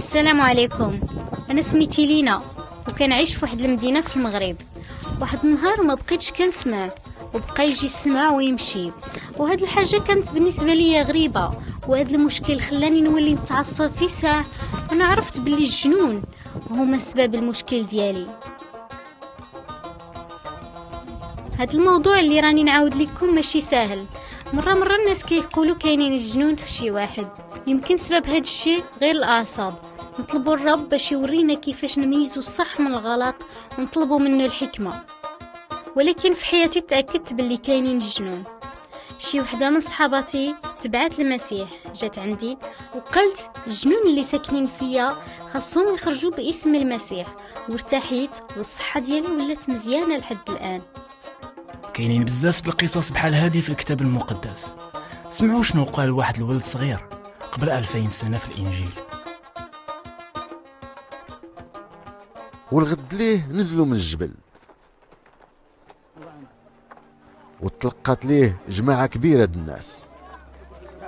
السلام عليكم، انا سميتي لينا وكنعيش في واحد المدينة في المغرب. واحد النهار ما بقيتش كنسمع وبقى يجي السمع ويمشي، وهاد الحاجة كانت بالنسبة لي غريبة، وهاد المشكل خلاني نولي نتعصب في ساعة، وانا عرفت باللي الجنون هما سبب المشكل ديالي. هاد الموضوع اللي راني نعاود لكم ماشي ساهل. مرة الناس كيقولوا كاينين الجنون في شي واحد، يمكن سبب هاد الشيء غير الاعصاب. نطلبوا الرب باش يورينا كيفاش نميزوا الصح من الغلط ونطلبوا منه الحكمة. ولكن في حياتي تاكدت باللي كاينين الجنون. شي وحده من صحاباتي تبعت المسيح، جات عندي وقلت الجنون اللي ساكنين فيا خاصهم يخرجوا باسم المسيح، وارتاحيت والصحة ديالي ولات مزيانه لحد الان. كاينين بزاف د القصص بحال هذه في الكتاب المقدس. سمعوا شنو قال واحد الولد صغير قبل 2000 سنة في الانجيل. والغد ليه نزلوا من الجبل وتلقات ليه جماعة كبيرة د الناس،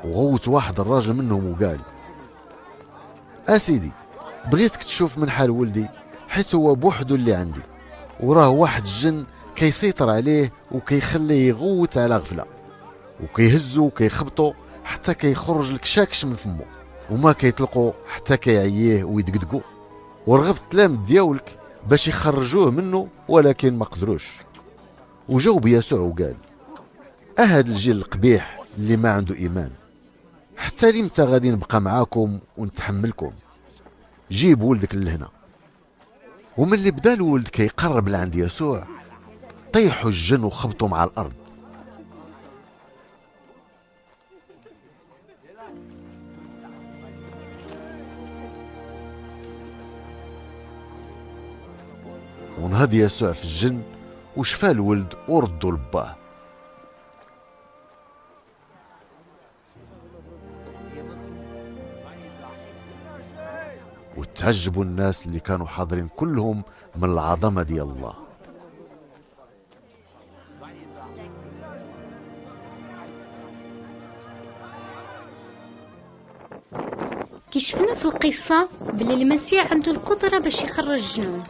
وغوت واحد الراجل منهم وقال: أسيدي، بغيتك تشوف من حال ولدي، حيت هو بوحدو اللي عندي، وراه واحد الجن كيسيطر عليه وكيخليه يغوت على غفلة، وكيهزو وكيخبطو حتى كيخرج الكشاكش من فمو، وما كيطلقو حتى كيعييه ويدقدقو. ورغبت التلامذ ديالك باش يخرجوه منه، ولكن ما قدروش. وجاوب يسوع وقال: أهاد الجيل القبيح اللي ما عنده إيمان، حتى لمتى غادي نبقى معاكم ونتحملكم؟ جيب ولدك لهنا. ومن اللي بدا الولد كيقرب لعند يسوع، طيحوا الجن وخبطوا مع الأرض. ونهض يسوع في الجن وشفى الولد وردوا لباه. وتعجبوا الناس اللي كانوا حاضرين كلهم من العظمة ديال الله. كشفنا في القصة باللي المسيح عنده القدرة باش يخرج الجنون.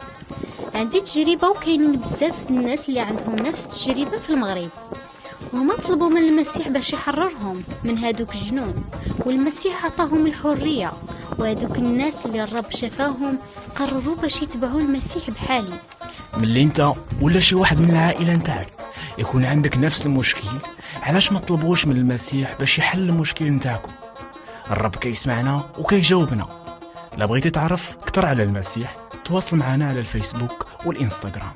عندي تجربة وكاينين بزاف الناس اللي عندهم نفس التجربة في المغرب، وهما طلبوا من المسيح باش يحررهم من هادوك الجنون، والمسيح عطاهم الحرية. وهادوك الناس اللي الرب شفاهم قرروا باش يتبعوا المسيح بحالي. ملي انت ولا شي واحد من العائلة نتاعك يكون عندك نفس المشكل، علاش ما تطلبوش من المسيح باش يحل المشكل نتاعكم؟ الرب كيسمعنا وكيجاوبنا. لا بغيتي تعرف اكثر على المسيح، تواصل معنا على الفيسبوك والإنستغرام.